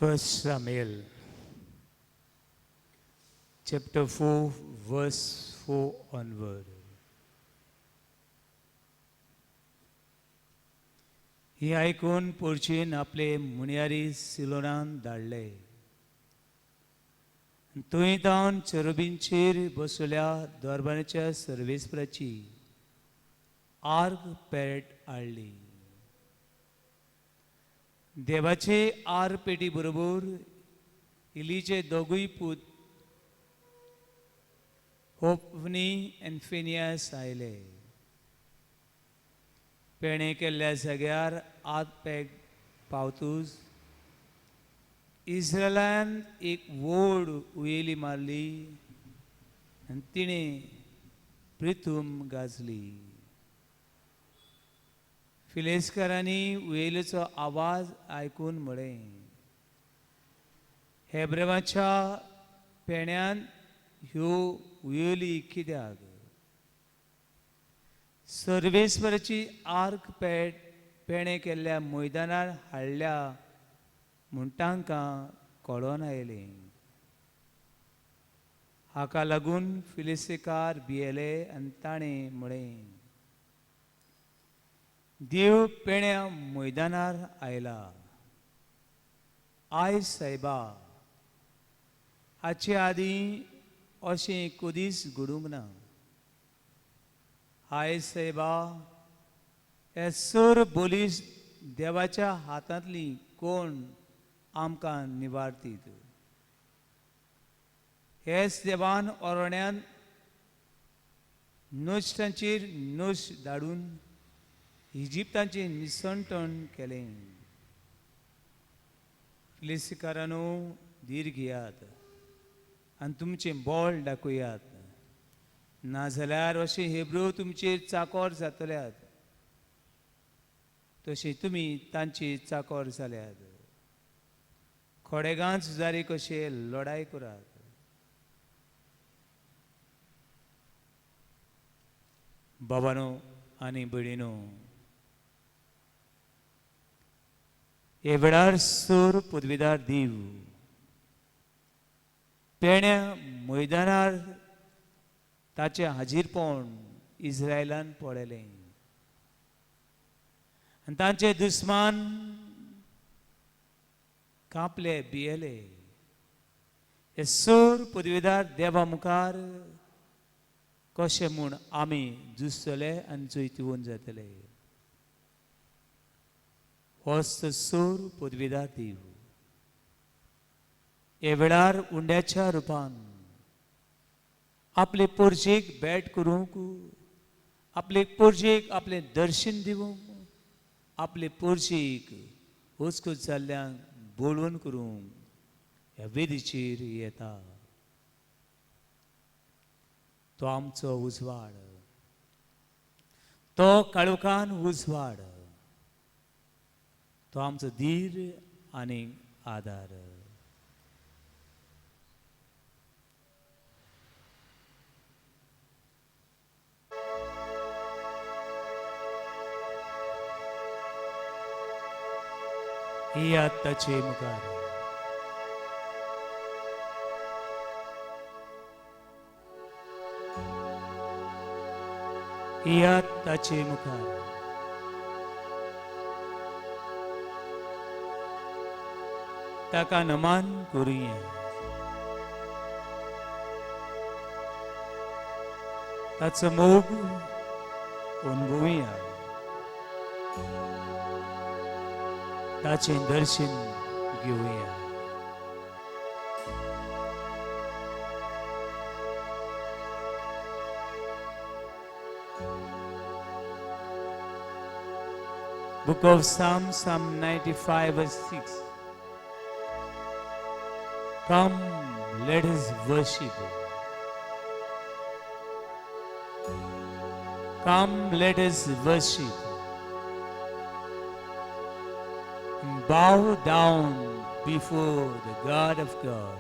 First Samuel chapter 4 verse 4 onward. ही आयकून पोरचीन आपले मुनियारी सिलोनान धाडले. थंय जावन चेरुबींचेर बसल्या दरबाराच्या सर्वेस्पराची आर्क पेट हाडली. देवाचे आर पेटी बरोबर इलीचे दोगूय पूत होपनी आनी फिनियास आयले. पेणे केल्ल्या जाग्यार आत पॅक पावतूच इस्रायलान एक व्हड उयेली मारली आनी तिणें प्रिथूम गाजली. फिलेस्कारांनी उयेलेचो आवाज आयकून म्हळें, हेब्रेवाच्या पेण्यान ह्यो उयेली कित्याक? सर्वेस्वराची आर्क पेट पेणे केल्ल्या मैदानार हाडल्या म्हूण तांकां कळोन आयलें. हाका लागून फिलिस्तीकार भियेले आनी ताणें म्हळें, देव पेण्या मैदानार आयला. आयज सायबा, हाचे आदीं अशें कदीच घडूंक ना. हाय सायबा, हे सर बोलीस देवाच्या हातांतली कोण आमकां निवारतीत? हेच देवान ओरण्यान नुस्त्यांचेर नुस धाडून इजिप्तांचें निसंटण केलें. फिलिस्तीकारांनो, धीर घेयात आनी तुमचें बळ दाखयात, नाजाल्यार अशें हेब्रू तुमचेर चाकोर जातल्यात तशें तुमी तांचे चाकोर जाल्यात. खोडेगांच झुजारी कशे लढाय करात. बाबानो आनी भयणीनो, हे वेळार सूर पदवीदार दीव पेण्या मैदानार ताचें हाजीरपण इस्रायलान पळयलें आनी तांचे दुस्मान कांपले, भियेले. हे सूर पदवीदार देवा मुखार कशें म्हूण आमी झुजतले आनी जैतिवंत जातले? होच तो सूर पदवीदार देव हे वेळार उंड्याच्या रुपान आपले पोरजेक भेट करूंक, आपले पोरजेक आपलें दर्शन दिवंक, आपले पोरजेक हुसकूस जाल्ल्यांक बोळवण करूंक ह्या वेदीचेर येता. तो आमचो उजवाड, तो काळोखान उजवाड, तो आमचो धीर आनी आदार. ही याद ताचे मुखार. ही याद ताचे मुखार. ताका नमान करुया. ताचो मोग अनुभवुया. ताचें दर्शन घेवया. Book of Psalms, Psalm 95, verse 6. Come, let us worship. Come, let us worship. And bow down before the God of God.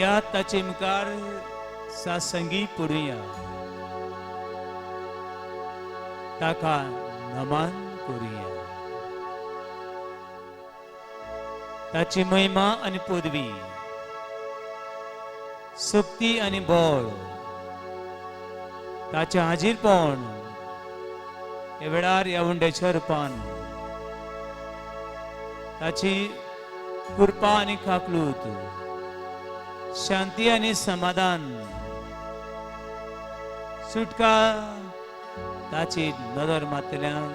या ताचे मुखार सासंगी पडुया, ताका नमन करुया. ताची महिमा आनी पदवी, शक्ती आनी बळ, ताचें हाजीरपण ह्या वेळार ह्या उंड्याच्या रुपान, ताची कृपा आनी काकलूत, शांती आनी समाधान, सुटका ताची नदर मारतल्यांक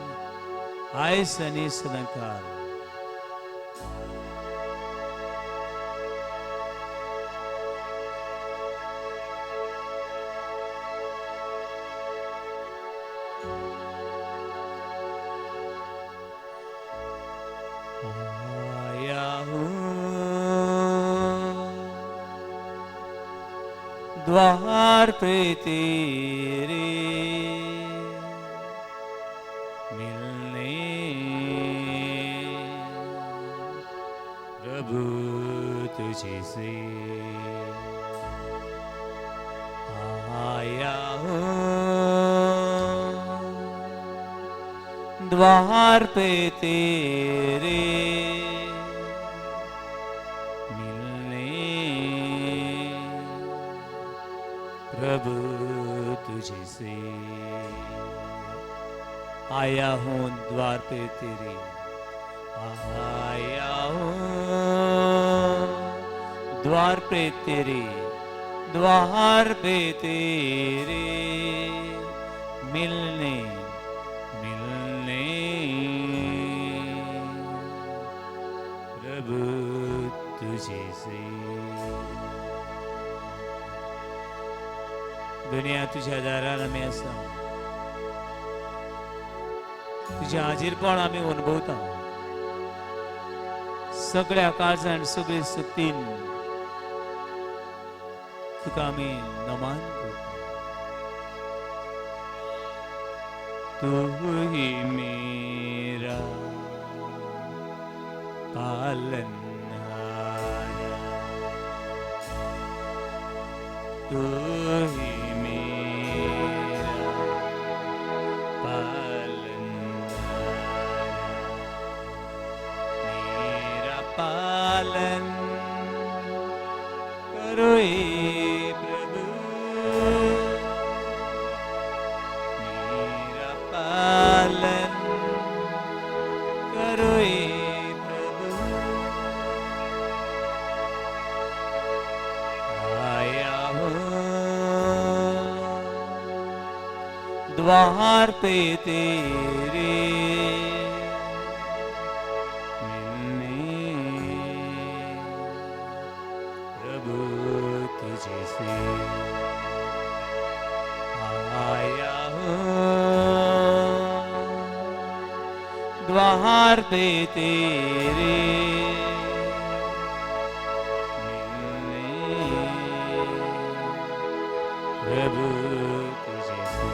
आयस आनी सदांकाळ. आया हूँ द्वार पे तेरे मिलने, प्रभु तुझसे। आया हूँ द्वार पे तेरे मिलने, प्रभु तुझसे। आया हूँ द्वार पे तेरे, आया हूँ द्वार पे तेरे, द्वार पे तेरे मिलने, मिलने, प्रभु तुझसे। दुनिया, तुझ्या दारान आमी आसा. तुझें हाजीरपण आमी अनुभवता. सगळ्या काळजान, सगळे शक्तीन तुका आमी नमन करता. तू ही मेरा पालनहार, तू ही मेरा पालनहार, मेरा पालन करो हे प्रभु, मेरा पालन करो हे प्रभु। आया हूँ द्वार पे तेरे मिलने, प्रभु तुझसे। आया हूँ द्वार पे तेरे मिलने, प्रभु तुझसे।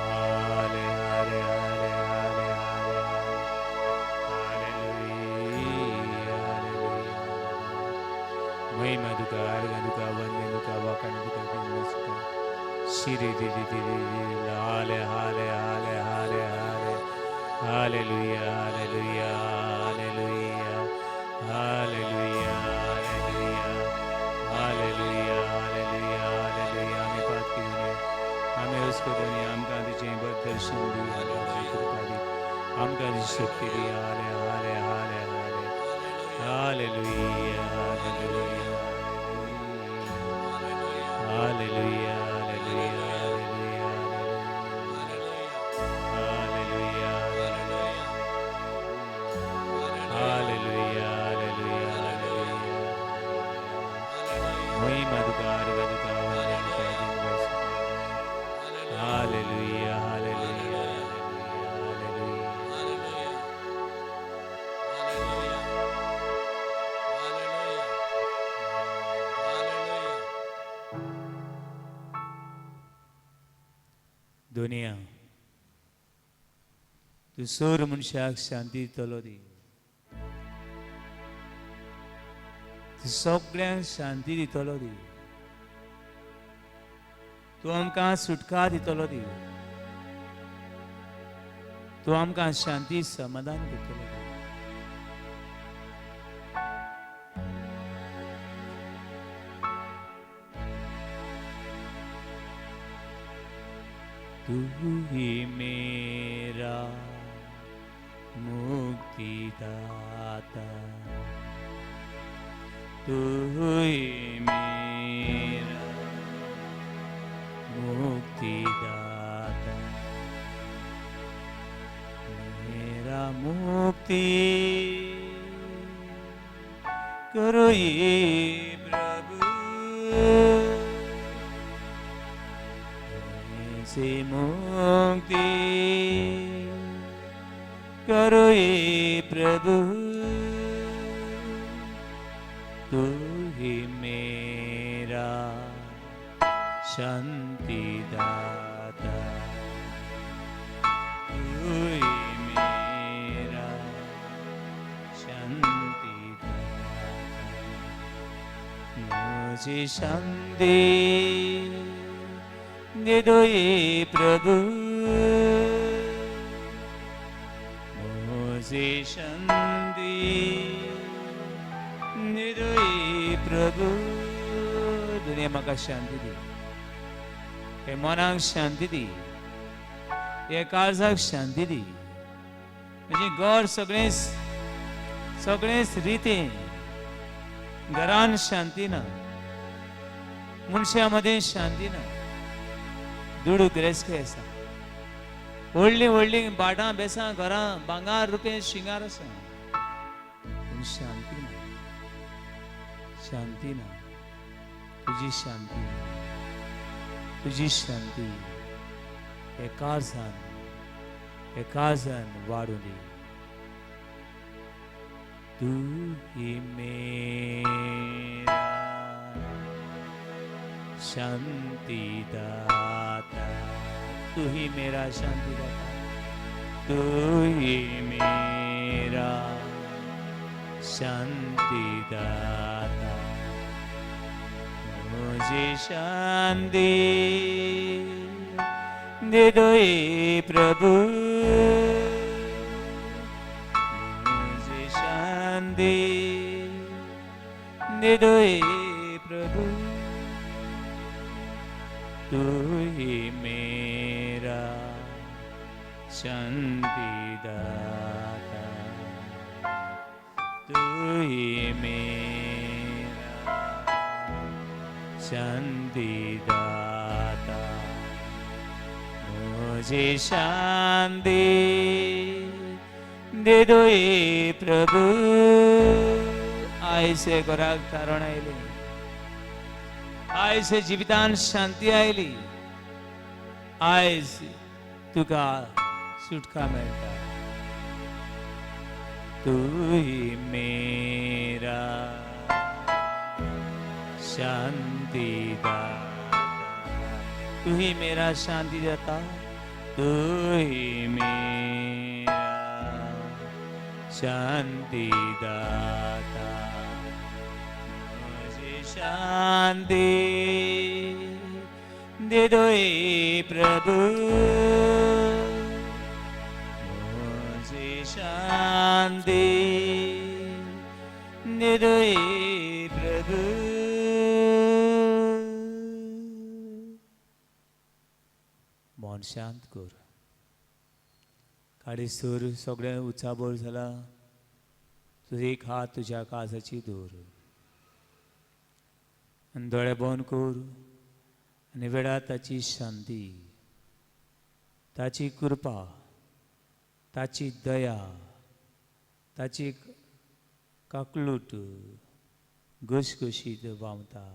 हाले हाले हाले हाले हाले हालेलुया, हालेलुया. महिमा तुका, आर्गां तुका, वंदन तुका, वाखाण तुका, किंमत तुका. शिरी दिदी दिदी दिदी. हाले हाले हाले हाले हाले. Hallelujah, hallelujah, hallelujah, hallelujah, hallelujah, hallelujah, hallelujah, hallelujah. आमी पातकी दुनिया, आमी हुस्को दुनिया, आमकां तुजें दर्शन दी, हाले, कृपा दी, आमकां तुजी शक्ती दी. हाले हाले हाले हाले. Hallelujah, hallelujah, hallelujah, hallelujah, hallelujah, hallelujah, hallelujah, hallelujah, hallelujah. महिमा तुका, आर्गां तुका, वंदन तुका, दिनवास तुका. Hallelujah, hallelujah, hallelujah. Hallelujah. Hallelujah. Hallelujah. Hallelujah. दुनिया, तूं सोर मनशाक शांती दितलो दी. तूं सगळ्यांक शांती दितलो दी. तूं आमकां सुटका दितलो दी. तूं आमकां शांती समाधान दितलो. तू ही मेरा मुक्तिदाता, तू ही मेरा मुक्तिदाता, मेरा मुक्ति करो ये प्रभु, से मुक्ति करो ये प्रभु, तू ही मेरा शांतिदाता, तू ही मेरा शांतिदाता, मुझे शांति दे दो ये प्रभु, मुझे शांति दे दो ये प्रभु. दुनिया म्हाका शांती दी, हे मनाक शांती दी, हे काळजाक शांती दी. म्हजें घर सगळें सगळेंच रितें, घरान शांती ना, मनशां मदें शांती ना, दुडू गिरेस्की आसा, व्हडलीं व्हडलीं भाटां बेसां घरां भांगार रुपें शिंगार आसा, पूण शांती ना, शांती ना. तुजी शांती, तुजी शांती एकाजान एकाजान वाडूं दी. तू ही मेरा शांतिदाता, तू ही मेरा शांतिदाता, तू ही मेरा शांतिदाता, मुझे शांति दे दो ये प्रभु, मुझे शांति दे दो ये प्रभु, तू ही मेरा शांतिदाता, तू ही मेरा शांतिदाता, मुझे शांति दे दो ये प्रभु. आयसे घराक तारण आयले, आयज जिवितान शांती आयली, आयज तुका सुटका मेळटा. तू ही मेरा शांतिदाता, तू ही मेरा शांतिदाता, तू ही मेरा शांतिदाता, मुझे शांति दे दो ये प्रभु, मुझे शांति दे दो ये प्रभु. मन शांत कर. काडी सूर सगळें उचाबोर जाला, तुझे एक हात तुज्या काळजाची दवर आनी दोळे बंद कर आनी वेळार ताची शांती, ताची कृपा, ताची दया, ताची काकलूट घसघशीत व्हांवता.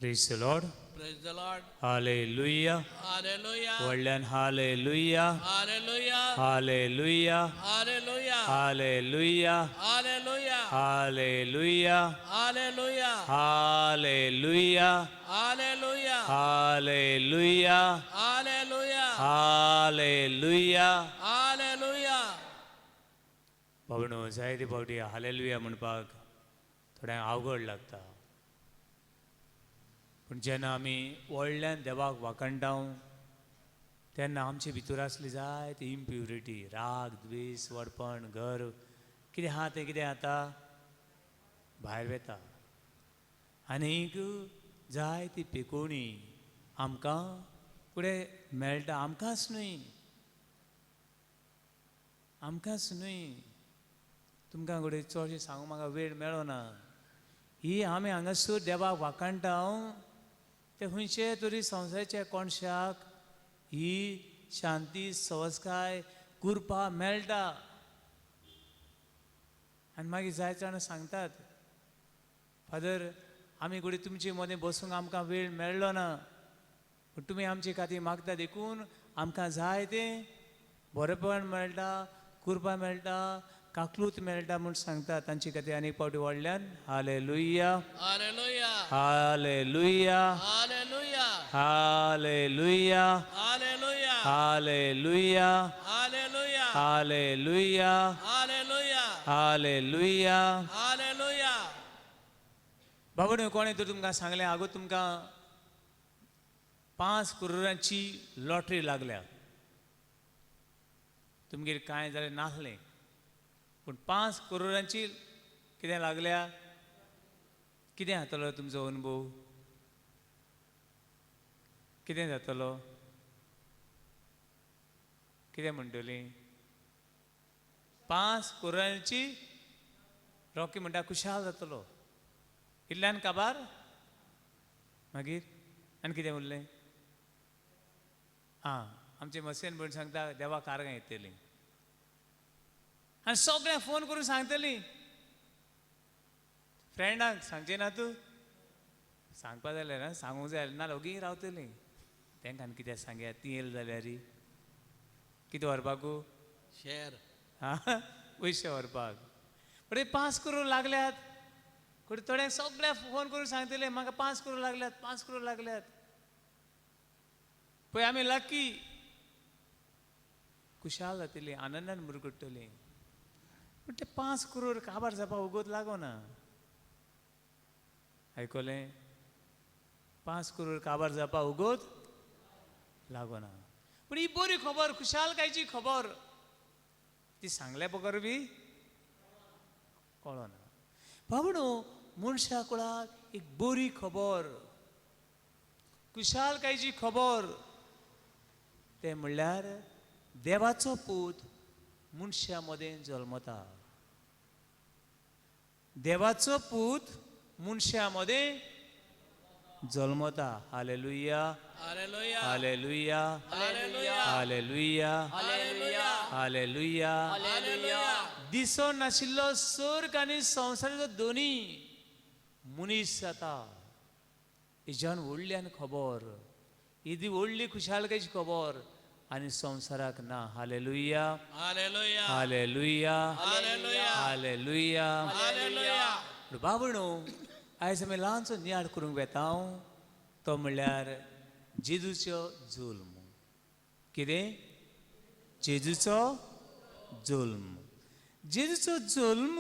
Praise the Lord. Praise the Lord. Hallelujah. Hallelujah. व्हडल्यान hallelujah. Hallelujah. Hallelujah. Hallelujah. Hallelujah. Hallelujah. Hallelujah. Hallelujah. Hallelujah. Hallelujah. Hallelujah. Hallelujah. Hallelujah. Hallelujah. बाबणो जायते फावटी हालेलुया म्हणपाक थोड्यांक अवघड लागता, पूण जेन्ना आमी व्हडल्यान देवाक वाखाणटा तेन्ना आमचे भितर आसली जायती इम्प्युरिटी, राग, द्वेस, व्हडपण, गर्व, कितें आहा तें कितें जाता भायर वता आनीक जायती पेकोवणी आमकां फुडें मेळटा. आमकांच न्हय, आमकांच न्हय, तुमकां घडये चडशें सांगूंक म्हाका वेळ मेळना. ही आमी हांगासर देवाक वाखाणटा ते खंयचे तरी संवसाराच्या कोणशाक ही शांती, सवसकाय, कृपा मेळटा. आनी मागीर जायते जाणां सांगतात, फादर आमी घडये तुमचे मदें बसूंक आमकां वेळ मेळ्ळो ना, पूण तुमी आमचे खातीर मागता देखून आमकां जाय तें बरेपण मेळटा, कृपा मेळटा, काकलूत मेळटा म्हूण सांगता. तांचे खातीर आनी एक फावटी व्हडल्यान hallelujah. Hallelujah. Hallelujah. Hallelujah. Hallelujah. Hallelujah. Hallelujah. Hallelujah. Hallelujah. Hallelujah. Hallelujah. Hallelujah. बाबा कोणें तर तुमकां सांगलें, आगो तुमकां 5 करोडांची लॉटरी लागल्या, तुमगेर कांय जालें नासलें, पूण 5 करोडांची कितें लागल्या, कितें जातलो तुमचो अनुभव, कितें जातलो, कितें म्हणटली? 5 करोडांची रॉकी म्हणटा खुशाल जातलो, इल्ल्यान काबार, मागीर आनी कितें उरलें? आं, आमचे मसेन भयण सांगता देवा कारगां येतली आनी सगळ्यांक फोन करून सांगतली, फ्रेंडांक सांगचें ना तूं, सांगपा जाल्यार ना, सांगूंक जाय ना, ओगी रावतली. तांकां आनी कितें सांगया, ती येयली जाल्यार कितें व्हरपाकू शेर, आं, पयशे व्हरपाक. पण 5 करोड लागल्यात, थोडे थोड्यांक सगळ्यांक फोन करून सांगतले म्हाका 5 करोड लागल्यात, 5 करोड लागल्यात. पळय आमी लकी, खुशाल जातली, आनंदान मुरगुट्टली. पूण ते 5 करोड काबार जावपाक उगोत लागना. आयकलें? 5 करोड काबार जावपाक उगोत लागना. पूण ही बरी खबर, खुशालकायची खबर, ती सांगल्या बगर बी कळना. बाबडो मनशा कुळाक एक बरी खबर, खुशालकायची खबर, तें म्हणल्यार देवाचो पूत मनशा मदें जल्मता. देवाचो पूत मनशा मदें जल्मता. Hallelujah. Hallelujah. Hallelujah. Hallelujah. Hallelujah. Hallelujah. Hallelujah. Hallelujah. दिसो नाशिल्लो स्वर्ग आनी संवसाराचो दोनी मनीस जाता. हेज्यान व्हडल्यान खबर, येदी व्हडली खुशालकायची खबर आनी संवसाराक ना. Hallelujah. Hallelujah. Hallelujah. Hallelujah. Hallelujah. Hallelujah. बाबणो आयज आमी ल्हानसो नियाळ करूंक वेता, तो म्हणल्यार जेजूचो जुल्म. कितें? जेजूचो जुल्म. जेजूचो जुल्म,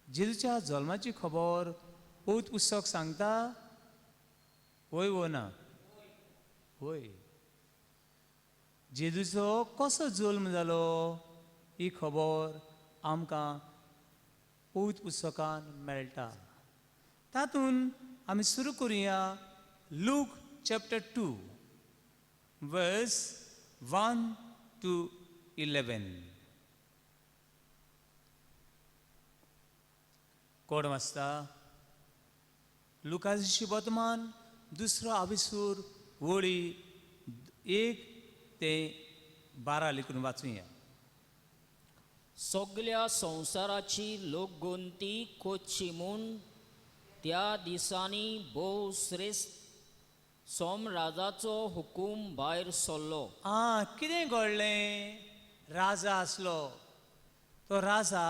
जेजूच्या जल्माची खबर पवित्र पुस्तक सांगता, वय वो ना? वय. जेजूचो कसो जल्म जालो ही खबर आमकां पवित्र पुस्तकान मेळटा. तातूंत आमी सुरू करुया Luke chapter 2 verse 1 to 11. कोण वाचता? लुकाची वर्तमान दुसरो आविसूर वळी 1 ते 12 लिखून वाचुया. सगल्या संवसाराची लोकगोंती कोची म्हूण त्या दिसांनी भोव श्रेश्ठ सोमराजाचो हुकूम भायर सरलो. आं, कितें घडलें? राजा आसलो, तो राजा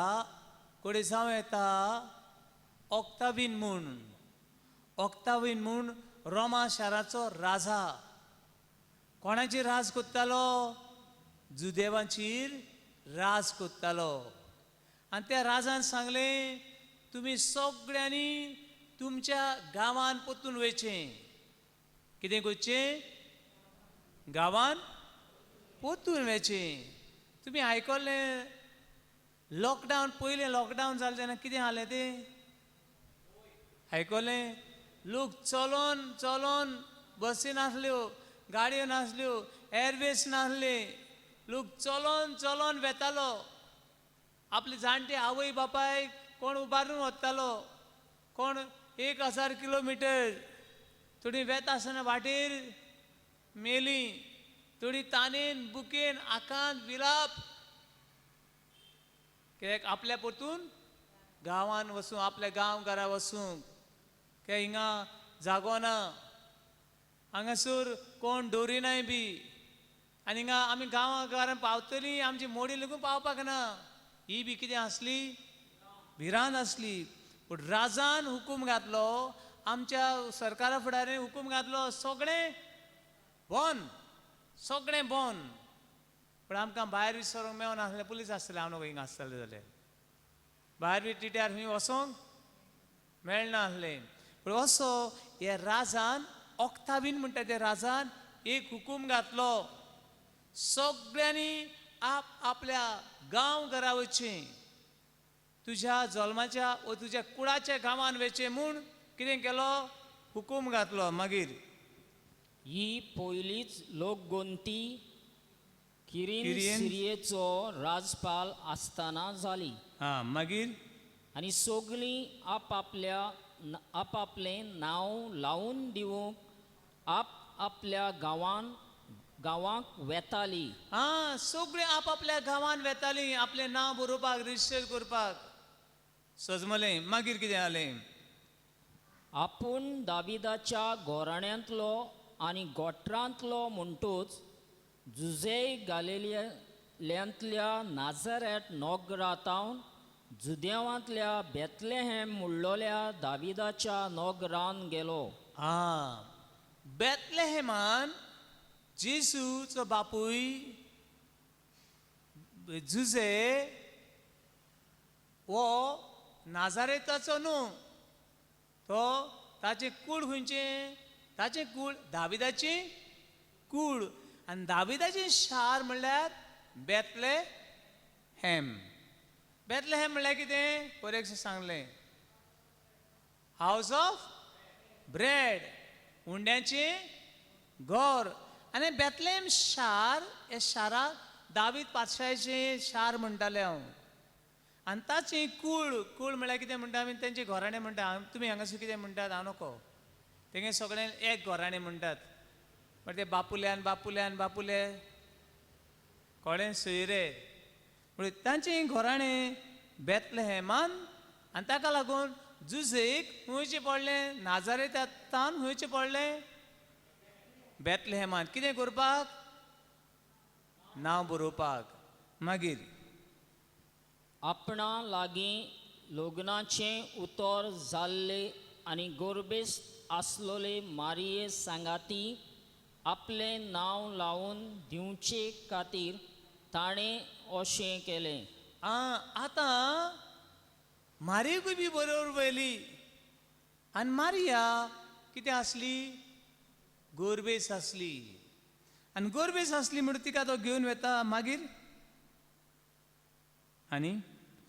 कोडे जावं येता ऑक्तावीन म्हूण. ऑक्तावीन म्हूण रोमा शाराचो राजा. कोणाचेर राज कोत्तालो? जुदेवांचेर राज कोत्तालो. आनी त्या राजान सांगलें, तुमी सगळ्यांनी तुमच्या गांवान परतून वयचें. कितें करचें? गांवान परतून वयचें. तुमी आयकल्लें लॉकडावन, पयलें लॉकडावन जालें तेन्ना कितें जालें तें आयकलें? लोक चलोन चलोन, बसी नासल्यो, गाडयो नासल्यो, एरवेज नासले, लोक चलोन चलोन वेतालो. आपले जाणटे आवय बापायक कोण उबारून वतालो, कोण 1000 किलोमिटर. थोडी वेता आसतना वाटेर मेली, थोडी तानेन बुकेन आकांत विलाप, कित्याक आपल्या परतून गांवान वचूं, आपल्या गांव घरा वचूंक, कित्याक हिंगा जागो ना, हांगासर कोण दवरिनाय बी, आनी हिंगा आमी गांवा घरान पावतलीं, आमची मोडी लेगून पावपाक ना. ही बी कितें आसली? भिरांत आसली. पूण राजान हुकूम घातलो, आमच्या सरकारा फुडाऱ्यांनी हुकूम घातलो, सगळें बंद, सगळें बंद. पूण आमकां भायर बी सरूंक मेळनासलें, पुलीस आसतले, हांव न्हू हिंगा आसतले जाल्यार भायर बी टिट्यार खंय वचोंक मेळनासलें. पूण असो ह्या राजान, ऑक्तावीन म्हणटा त्या राजान एक हुकूम घातलो, सगळ्यांनी आप आपल्या गांव घरा वचचें, तुज्या जल्माच्या वो तुज्या कुळाच्या गांवान वचचें म्हूण कितें केलो? हुकूम घातलो. मागीर ही पयलीच लोकगोंती किरीन किरीन सिरियेचो राजपाल आसतना जाली. आं, मागीर आनी सगळीं आपापल्या आपापलें नांव लावन दिवंक आप आपल्या गांवान गांवाक वेताली. आं, सगळीं आपापल्या गांवान वेतालीं आपलें नांव बरोवपाक, रजिस्टर करपाक. सजमलें. मागीर कितें जालें? आपूण दाविदाच्या घोराण्यांतलो आनी गोत्रांतलो म्हणटूच जुझे गालेल्यांतल्या नाझरेट नोगरातावन जुदेवांतल्या बेतलेहेम मुळ्ळोल्या दाविदाच्या नोगरान गेलो. आं, बेतलेहेमान जेसूचो बापूय जुझे हो नाजारेताचो न्हू, तो ताचें कूळ खंयचें? ताचें कूळ दाविदाचें कूळ. आनी दाविदाचें शार म्हणल्यार बेतलेहेम. बेतलेहेम म्हणल्यार कितें? परेक सांगलें, हावज ऑफ ब्रेड, उंड्याचें घर. आनी बेतलेहेम शार, ह्या शाराक दावीद पातशायचें शार म्हणटालें हांव. आनी ताचें कूळ, कूळ म्हणल्यार कितें म्हणटा आमी? तेंचें घराणें म्हणटा. तुमी हांगासर कितें म्हणटात हांव नको, तेंगे सगळें एक घराणें म्हणटात. बट ते बापुल्यान बापुल्यान बापुले कळ्ळें सोयरे, म्हणजे तांचें घराणें बेतलेहेमान. आनी ताका लागून जुझेक खंयचें पडलें? नाजारेतान खंयचें पडलें? बेतलेहेमान. कितें करपाक? नांव बरोवपाक. मागीर आपणा लागीं लग्नाचें उतर जाल्ले आनी गोरबेस्त आसलोले मारिये सांगाती आपलें नांव लावन दिवचे खातीर ताणें अशें केलें. आं, आतां मारियकूय बी बरोबर वयली. आनी मारिया कितें आसली? गोरबेस आसली. आनी गोरबेस आसली म्हणून तिका तो घेवन वेता. मागीर आनी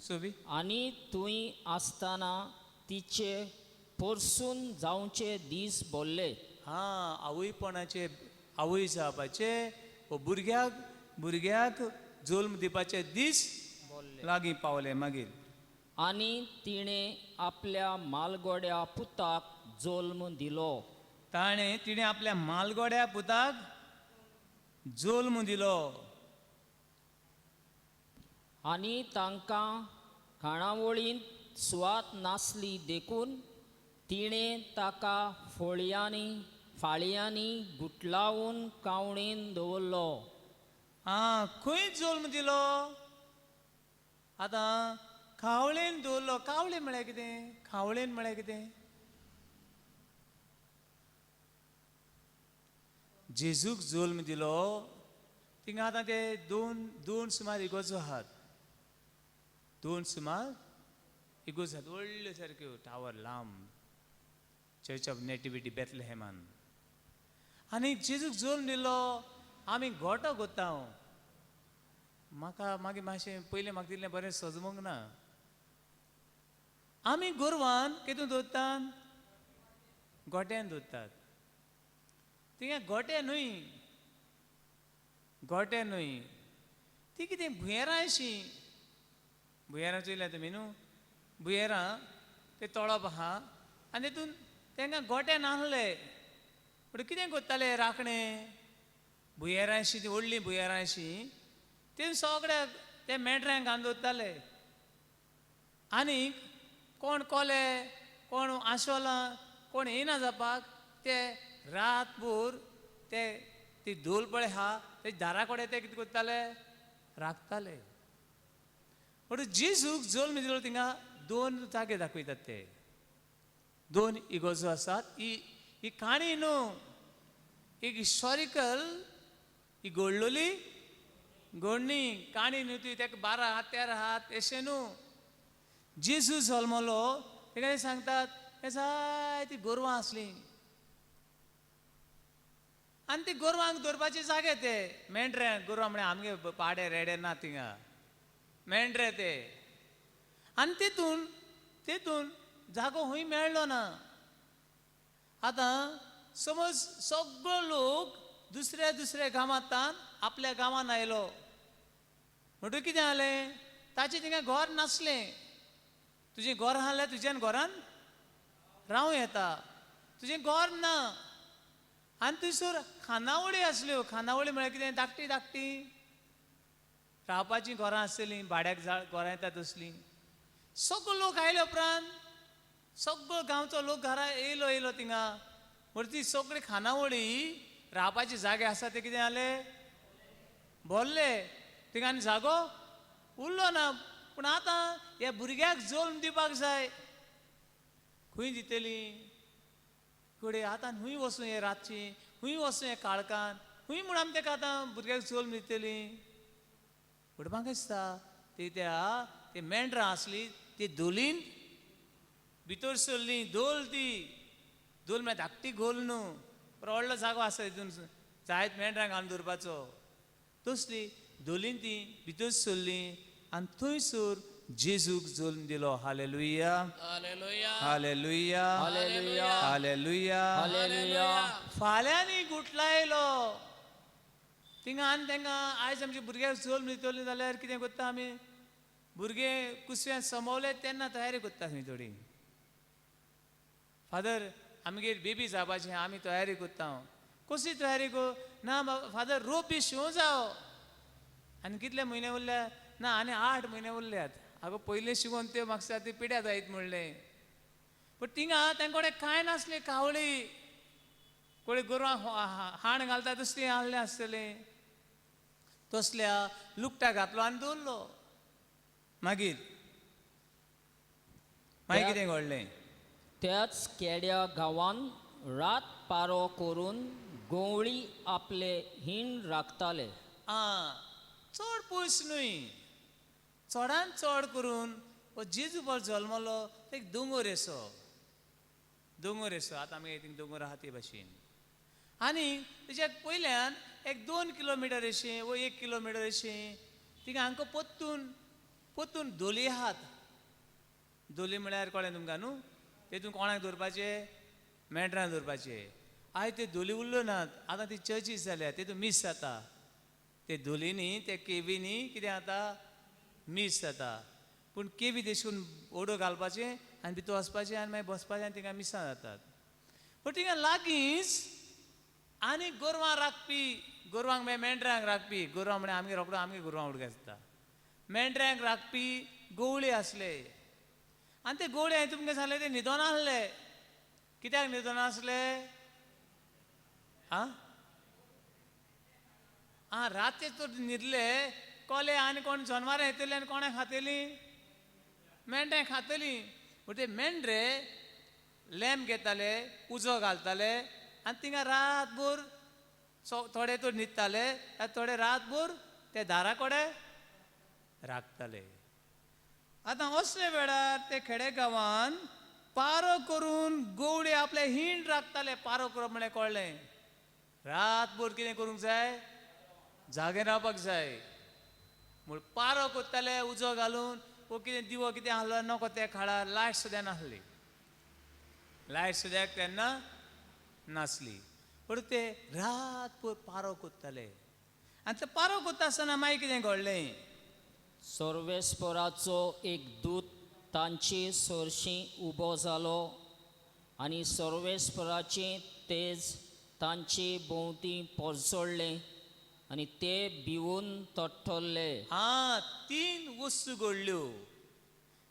सोबी आनी थंय आसतना तिचे परसून जावचे दीस भरले. हां, आवयपणाचे, आवय जावपाचे वो भुरग्याक भुरग्याक जल्म दिवपाचे दीस लागीं पावले. मागीर आनी तिणें आपल्या मालगोड्या पुताक जल्म दिलो. ताणें तिणें आपल्या मालगोड्या पुताक जल्म दिलो. आनी तांकां खाणावळींत सुवात नासली देखून तिणें ताका फोळयांनी फाळयांनी गुटलावन कावणेन दवरलो. आं, खंय जल्म दिलो? आतां खावळेन दवरलो. कावळे म्हळ्यार कितें? खावळेन म्हळ्यार कितें? जेजूक जल्म दिलो थिंगा आतां ते दोन दोन सुमार इगोर्जो आहात, दोन सुमार इगोर्ज आहात, व्हडल्यो सारक्यो टावर लांब, चर्च ऑफ नेटिविटी बेथलेहेमान. आनी जेजूक जल्म दिलो आमी गोटो गोता. म्हाका मागीर मातशें पयलें म्हाका तितलें बरें सजमूंक ना. आमी गोरवान कितून दवरतात? गोट्यान दवरतात. थिंगा गोटे न्हय, गोटे न्हय, ती कितें भुंयेरां अशीं. भुंयेरां चोयल्या तुमी न्हू? भुंयेरां ते तळप आहा आनी तितून तांकां गोटे नासले पूण कितें करताले राखणे भुंयेरां अशीं, ती व्हडलीं भुंयेरां अशीं ते सगळ्याक ते मेंढऱ्यांक घालून दवरताले. आनी कोण कोले, कोण आशोलां, कोण येयना जावपाक ते रातभर ते ती धोल पळय आहा ते दारा कडेन ते कितें करताले? राखताले. पूण जेजूक जल्म दिलो थिंगा दोन जागे दाखयतात ते, दोन इगोर्जो आसात. ही ही काणी न्हू, एक हिस्टॉरिकल ही घडलोली घडणी काणी न्हू ती. ताका 12 हात 13 हात अशें न्हू. जेजू जल्मलो तेका ते सांगतात हे जायती गोरवां आसलीं आनी ती गोरवांक दवरपाचे जागे ते मेंढऱ्यांक. गोरवां म्हळ्यार आमगे पाडे रेडे ना थिंगा, मेंढरे ते. आनी तितून तितून जागो खंय मेळ्ळो ना. आतां समज सगळो लोक दुसऱ्या दुसऱ्या गांवांतल्यान आपल्या गांवांत आयलो म्हणटकीर कितें जालें? ताचें थिंगा घर नासलें. तुजें घर आसल्यार तुज्यान घरान रावं येता, तुजें घर ना. आनी थंयसर खानावळी आसल्यो. खानावळी म्हळ्यार कितें? धाकटी धाकटी रावपाचीं घरां आसतलीं, भाड्याक घरां येता तसलीं. सगळो लोक आयले उपरांत सगळो गांवचो लोक घरा येयलो येयलो थिंगा. म्हणटकीर ती सगळी खानावळी रावपाचे जागे आसा ते कितें जाले? भरले. थिंगा आनी जागो उरलो ना. पूण आतां ह्या भुरग्याक जल्म दिवपाक जाय, खंय दितली? कडेन आतां खंय वचूं हे रातची, खंय वचूं हे काळखान, खंय म्हूण आमी ताका आतां भुरग्याक जल्म दितली? पूण म्हाका दिसता ती त्या ती मेंढरां आसली ती धोलीन भितर सरली. धोल, ती धोल म्हळ्यार धाकटी घोल न्हू, पण व्हडलो जागो आसा तितून जायत मेंढरां घालून दवरपाचो. तसली धोलीन ती भितर सरली आनी थंयसर जेजूक जल्म दिलो. Hallelujah, hallelujah, hallelujah, hallelujah, hallelujah, hallelujah. फाल्यांनी गुटलायलो थिंगा. आनी तांकां आयज आमच्या भुरग्याक जल्म दितली जाल्यार कितें करता आमी? भुरगे कुसव्यान समवले तेन्ना तयारी करता थंय थोडी. फादर आमगेर बेबी जावपाचें आमी तयारी करता. कसली तयारी कर? ना फादर रोप बी शिवूं जावो. आनी कितले म्हयने उरल्या? ना आनी 8 म्हयने उरल्यात. आगो पयलें शिकोवन त्यो म्हाका ती पिड्या जायत म्हणलें. पूण थिंगा तांकां कडेन कांय नासलें. कावळी कोणी गोरवां हाण घालता तसलीं आहलें आसतलें, तसल्या लुकटा घातलो आनी दवरलो. मागीर मागीर कितें घडलें? त्याच केड्या गांवान रात पारो करून गवळी आपले हीण राखताले. आं, चड पयस न्हय, चडान चड करून हो जेजू पळ जल्मलो तो एक दोंगर येसो, दोंगर येसो. आतां आमगे थिंग दोंगर आहा ते भाशेन. आनी तेच्या पयल्यान एक 2 किलोमिटर अशें वो 1 किलोमिटर अशें थिंगा हांकां पोत्तून पोत्तून धोली आहात. धोली म्हळ्यार कळ्ळें तुमकां न्हू? तेतून कोणाक दवरपाचे? मेंढरां दवरपाचे. आयज ते धोली उरल्यो नात, आतां ती चर्चीस जाल्या, तेतून मीस जाता. ते धोलींनी ते केवींनी कितें जाता? मीस जाता. पूण केवी देशून ओडो घालपाचें आनी भितर वचपाचें आनी मागीर बसपाचें आनी थिंगा मिसां जातात. पूण थिंगा लागींच आनी गोरवां राखपी, गोरवांक म्हळ्यार मेंढरांक राखपी, गोरवां म्हळ्यार आमगे रोकडो आमगे गोरवां उडक आसता, मेंढरांक राखपी गवळी आसले. आनी ते गवळी हांवें तुमकां सांगलें ते न्हिदोन आहले. कित्याक न्हिदोन आसले? आं आं राती तर न्हिदले कोले आनी कोण जनवरां येतली आनी कोणा खातली, मेंढ्यां खातली. पूण ते मेंढरे लॅम्प घेताले, उजो घालताले आनी थिंगा रातभर थोडे तर न्हिदताले, थोडे रातभर ते दारा कडेन राखताले. आतां असले वेळार ते खेडे गांवान पारो करून गवळी आपले हिंड राखताले. पारो करप म्हळ्यार कळ्ळें, रातभर कितें करूंक जाय, जागे रावपाक जाय म्हूण पारो करताले उजो घालून. वो कितें दिवो कितें आहलो नको त्या काळार लायट सुद्दां नासली, लायट सुद्दां तेन्ना नासली. पूण ते रातभर पारो करताले आनी ते पारो करता आसतना मागीर कितें घडलें? सर्वेस्पराचो एक दूत तांचे सरशीं उबो जालो आनी सर्वेस्पराचें तेज तांचे भोंवती पोरसोडलें आनी ते भिवून तट्टल्ले. आं, तीन वस्तू घडल्यो.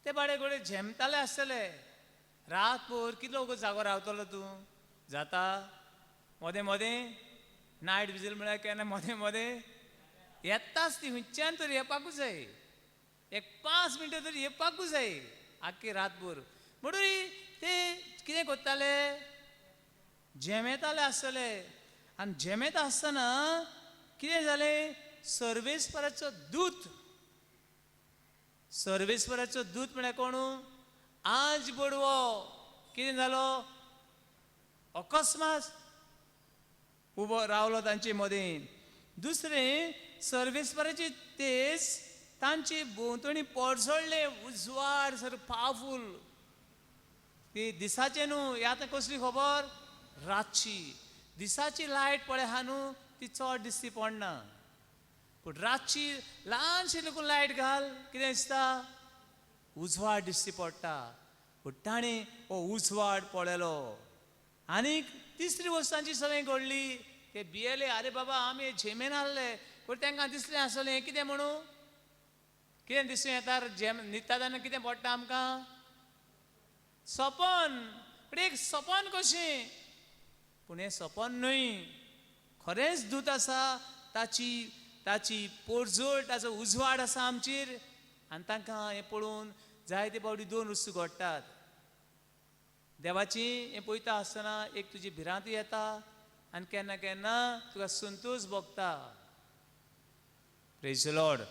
ते बाडे घडये झेमताले आसतले रातभर. कितलो वगत जागो रावतलो तूं? जाता मदें मदें नायट विजील म्हळ्यार केन्ना मदें मदें येताच ती, खंयच्यान तर येवपाकूच जाय, एक 5 मिनटां तरी येवपाकूच जाय आख्खी रातभर. म्हणून ते कितें करताले, झेमेताले आसतले. आनी झेमेता आसतना कितें जालें, सर्वेस्पराचो दूत, सर्वेस्पराचो दूत म्हळ्यार कोण? आज बडवो कितें जालो, अकस्मात उबो रावलो तांचे मदें. दुसरें, सर्वेस्पराची तेज तांची भोंवतणी पोरसोडले, उजवाड सर पावरफूल. ती दिसाचें न्हू, ही आतां कसली खबर, रातची. दिसाची लायट पळय आहा न्हू ती चड दिसती पडना, पूण रातची ल्हानशी लेगून लायट घाल कितें दिसता, उजवाड दिसती पडटा. पूण ताणें हो उजवाड पळयलो. आनीक तिसरी वस्त तांची सगळें घडली, ते भियेले, आरे बाबा आमी झेमेन आहले. पूण तांकां दिसलें आसलें हें कितें म्हणून, कितें दिसूं येता, झेम न्हिदता तेन्ना कितें पडटा आमकां, सपन. पूण एक सपन कशें, पूण हें सपन न्हय, खरेंच दूत आसा, ताची ताची पोरजोळ, ताचो उजवाड आसा आमचेर. आनी तांकां हें पळोवन जायते फावटी दोन वस्तू घडटात. देवाची हें पळयता आसतना एक तुजी भिरांत येता आनी केन्ना केन्ना तुका संतोश भोगता. Praise the Lord.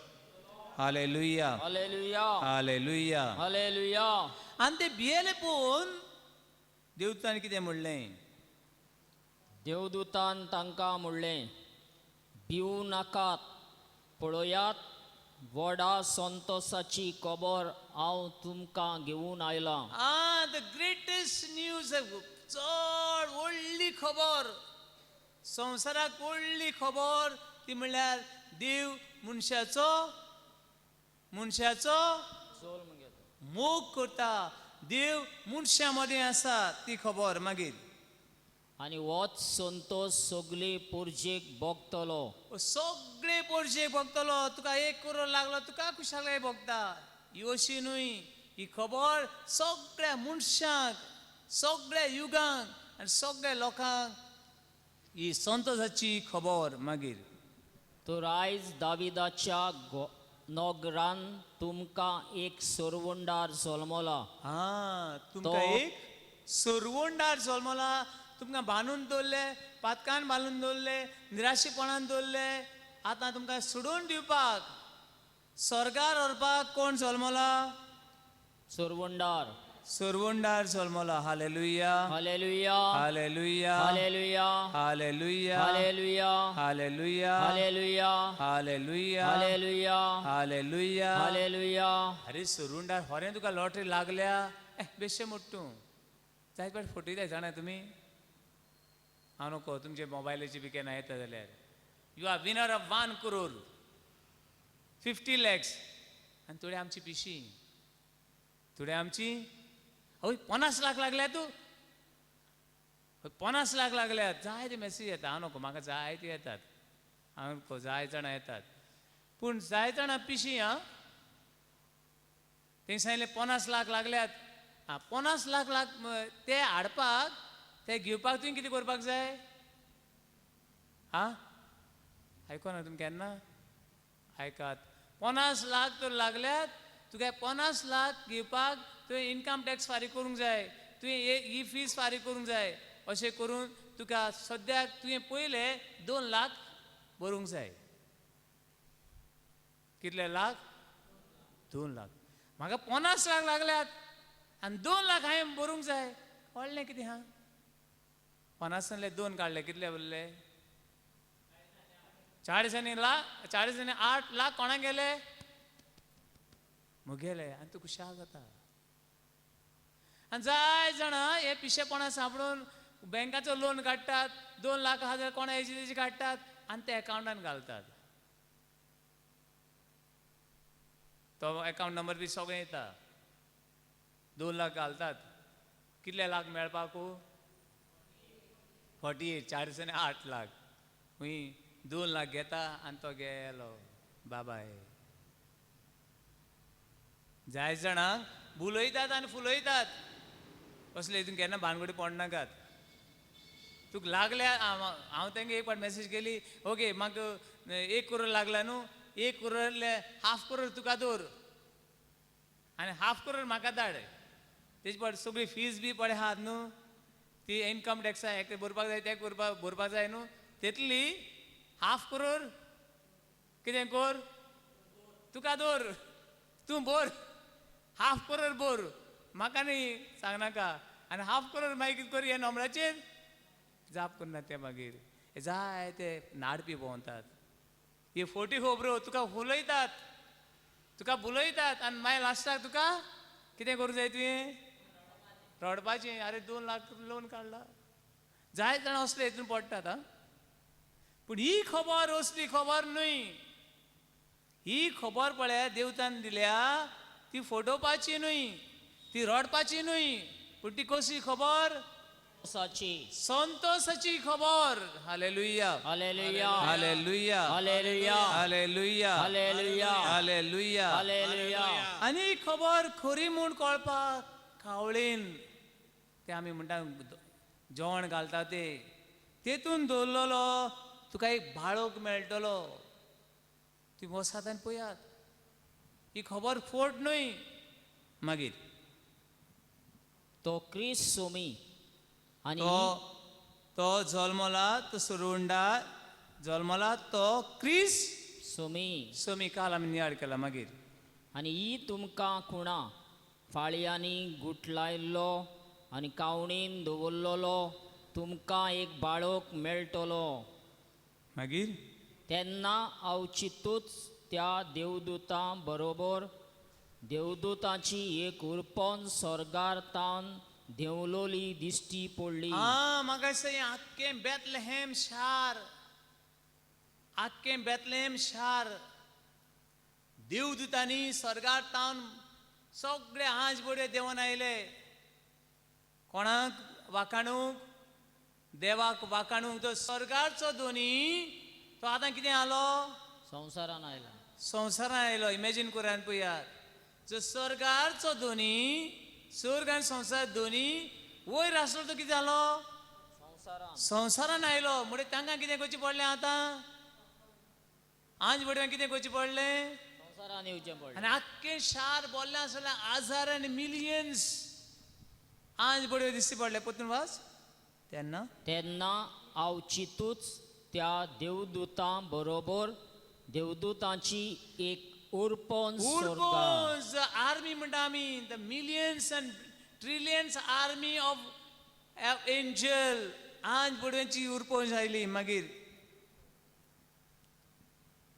Hallelujah, hallelujah, hallelujah, hallelujah. आनी ते भियेले पळोवन देवतान कितें म्हणलें? देवदूतान तांकां म्हणलें, भिवू नाकात, पळयात व्हडा संतोसाची खबर हांव तुमकां घेवन आयलां. आं, the greatest news, चड व्हडली खबर, संवसाराक व्हडली खबर ती म्हणल्यार देव मनशाचो मनशाचो मोग करता, देव मनशां मदें आसा ती खबर. मागीर आनी होच संतोश सगळे पोरजेक भोगतलो. सगळे पोरजेक भोगतलो. तुका 1 करोड लागलो तुका खुशालकाय भोगता, ही अशी न्हय. ही खबर सगळ्या मनशांक, सगळ्या युगांक आनी सगळ्या लोकांक ही संतोशाची खबर. मागीर तर आयज दाविदाच्या नगरान तुमकां एक सरवंडार जल्मला. आं, तुमकां एक सरवंडार जल्मला. तुमकां बांदून दवरले, पातकान बांदून दवरले, निराशेपणान दवरले, आतां तुमकां सोडून दिवपाक, स्वर्गार व्हरपाक कोण जल्मला? सरवंडार, सरवंडार जल्मला. Hallelujah, hallelujah, hallelujah, hallelujah, hallelujah, hallelujah, hallelujah, hallelujah, hallelujah, hallelujah, hallelujah, hallelujah. अरे सरवंडार खरें तुका लॉटरी लागल्या, बेश्शें मोड तूं, जायत फावट फटयताय जाणा तुमी. हांव नको तुमचे मोबायलाची बी केन्ना येता जाल्यार, you are winner of 1 crore 50 lakhs. आनी थोडी आमची पिशी, थोडी आमची हय 50 लाख लागल्या तूं, 50 लाख लागल्यात. जायते मॅसेज येता, हांव नको, म्हाका जायते येतात, हांव नको, जाय जाणां येतात. पूण जाय जाणां पिशी. आं, तें सांगलें 50 लाख लागल्यात. आं, 50 लाख लाख ते हाडपाक ते घेवपाक तुवें कितें करपाक जाय? आं, आयको ना तुमी केन्ना? आयकात, 50 लाख तर लागल्यात तुका, 50 लाख घेवपाक तुवें इनकम टॅक्स फारीक करूंक जाय, तुवें ही फीस फारीक करूंक जाय. अशें करून तुका सद्याक तुवें पयले 2 लाख भरूंक जाय. कितले लाख? 2 लाख. म्हाका 50 लाख लागल्यात आनी 2 लाख हांवें भरूंक जाय. कळ्ळें कितें? हा, 50 2 काडले, कितले उरले? 40 लाख. 40 आनी 8 लाख कोणाक गेले? मुगेले. आनी तूं खुशाल जाता. आनी जाय जाणां हे पिशेपणां सांपडून बँकाचो लोन काडटात, 2 लाख हजार कोणा हेजी तेजी काडटात आनी ते एकावंटान घालतात. तो एकावंट नंबर बी सगळें येता. 2 लाख घालतात, कितले लाख मेळपाकू? 48, 40 आनी 8 लाख. खंय 2 लाख घेता आनी तो गेलो बाबाय. जाय जाणांक बुलयतात आनी फुलयतात. असले हितून केन्ना भानगडी पडनाकात. तुका लागल्या, हांव तांकां एक फावट मॅसेज केली, ओके म्हाका 1 करोड लागला न्हू, 1 करोड हाफ करोड तुका दवर आनी हाफ करोड म्हाका धाड. तेजे फावट सगळी फीज बी पळय आहात न्हू, ती इनकम टॅक्सा हेका भरपाक जाय, तेका भरपाक जाय न्हू, तेतली हाफ करोड कितें कर तुका दवर, तूं भर, हाफ करोड भर, म्हाका न्ही सांगनाका. आनी हाफ करोड मागीर कितें कर, ह्या नंबराचेर जाप करना ते मागीर जाय ते नाडपी भोंवतात. हे फोटी खबरो तुका फुलयतात, तुका बुलयतात आनी मागीर लास्टाक तुका कितें करूंक जाय तुवें? रडपाचें. आरे 2 लाख लोन काडला. जाय जाणां असले हितून पडटात. आं, पूण ही खबर असली खबर न्हय. ही खबर पळय देवतान दिल्या, ती फटोवपाची न्हय, ती रडपाची न्हय, पूण ती कसली खबर? संतोषाची खबर. Hallelujah, hallelujah, hallelujah, hallelujah, hallelujah, hallelujah, hallelujah, hallelujah. आनी खबर खरी म्हूण कळपाक कावळेन ते आमी म्हणटा जेवण घालता ते तेतून दवरलेलो तुका एक बाळक मेळटलो. ती वसात आनी पळयात, ही खबर फोट न्हय. मागीर तो क्रिस्त सोमी आनी तो जल्मला, तो सुरुंडा जल्मला, तो क्रिस्त सोमी सोमी. काल आमी नियाळ केला. मागीर आनी ही तुमकां खुणा फाळयांनी गुटलायल्लो आनी कावणीन दवरलेलो तुमकां एक बाळक मेळटलो. मागीर तेन्ना अवचितूच त्या देवदूतां बरोबर देवदूतांची एक उरपन स्वर्गार तावन देंवलोली दिश्टी पडली. आं, म्हाका दिसता हें आख्खें बेतलेहेम शार, आख्खें बेतलेहेम शार देवदूतांनी स्वर्गार तावन सगळे आंज बडे देंवन आयले. कोणाक वाखाणूंक? देवाक वाखाणूंक. तो स्वर्गाचो दोनी तो आतां कितें आलो? संवसारान आयला, संवसारान आयलो. इमेजीन करान पळयात, जो स्वर्गाचो दोनी, स्वर्ग आनी संवसार दोनी वयर आसलो तो कितें जालो? संवसारान आयलो. म्हणजे तांकां कितें करचें पडलें आतां? आंज बडव्यांक कितें करचें पडलें? संवसारान येवचें पडलें. आनी आख्खें शार बोल्लें आसलें, हजार आनी मिलियन्स आंज बडवे दिसती पडले. परतून वाच. तेन्ना तेन्ना अवचितूच त्या देवदूतां बरोबर देवदूतांची एक उरपन उरपन आर्मी म्हणटा आमी, the millions and trillions army of angel आंज बडव्यांची उरपन आयली. मागीर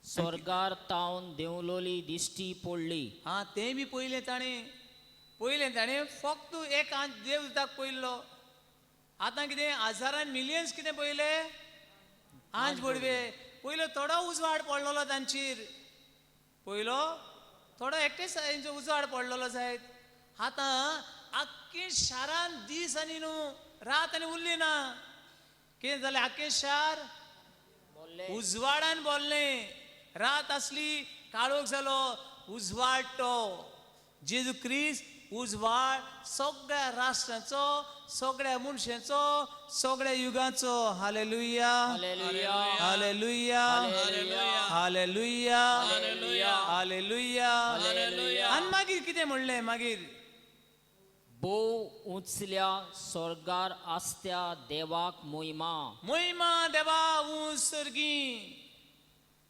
स्वर्गार तावन देंवलोली दिश्टी पडली. आं, तें बी पयलें ताणें, पयलें ताणें फक्त एक आंज देवदूताक पयल्लो. आतां कितें हजारान मिलियन्स कितें पयले? आंज बडवे पयलो. थोडो उजवाड पडलेलो तांचेर, पयलो थोडो एकटेच तेंचो उजवाड पडलेलो जायत. आतां आख्खें शारान दीस आनी न्हू रात आनी उरली ना. कितें जालें? आख्खें शार उजवाडान बोल्लें. रात आसली, काळोख जालो, उजवाड तो जेजू क्रिस्त उजवाड सगळ्या राष्ट्रांचो, सगळ्या मनशांचो, सगळ्या युगाचो. Hallelujah, hallelujah, hallelujah, hallelujah, hallelujah. Hallelujah. आनी मागीर कितें म्हणलें मागीर? भोव उंचल्या स्वर्गार आसत्या देवाक मोहिमा. महिमा देवा उंच सर्गी,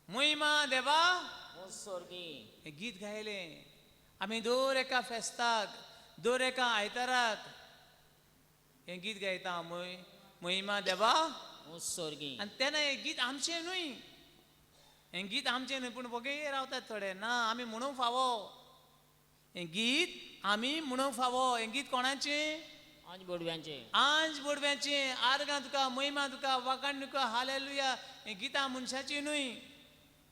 महिमा देवा उंच स्वर्गी. हें गीत गायलें आमी दर एका फेस्ताक, दर एका आयताराक हें गीत गायता, महिमा देवा उंच स्वर्गी. आनी तेन्ना हें गीत आमचें न्हय, हें गीत आमचें न्हय, पूण वगेर रावतात थोडे. ना, आमी म्हणूंक फावो हें गीत, आमी म्हणूंक फावो हें गीत. कोणाचें? आंज बोडव्यांचें. आंज बोडव्यांचें. आर्गां तुका, महिमा तुका, वाखाण तुका, हालेलुया. हें गितां मनशाचीं न्हय,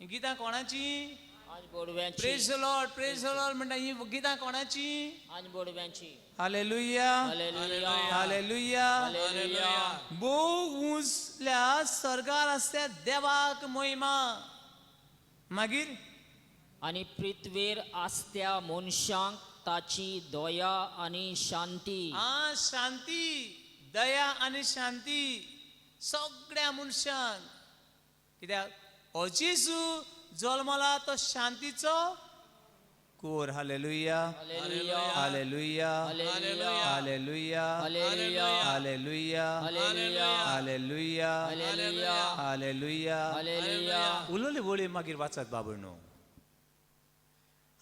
हीं गितां कोणाचीं? आंज बोडव्यांची. Praise the Lord, praise the Lord म्हणटा. हीं गितां कोणाचीं? आंज बोडव्यांची. Hallelujah, hallelujah, hallelujah. Hallelujah. भोव उंचल्या स्वर्गार आसल्या देवाक महिमा. मागीर आनी पृथ्वीर आसत्या मनशांक ताची दया आनी शांती. आ शांती, दया आनी शांती सगळ्या मनशांक. कित्याक हो जेजू जल्मला तो शांतीचो कोर. Hallelujah, hallelujah, hallelujah, hallelujah, hallelujah, hallelujah, hallelujah, hallelujah, hallelujah, hallelujah, hallelujah. Hallelujah. उलयले वळी मागीर वाचात बाबू न्हू.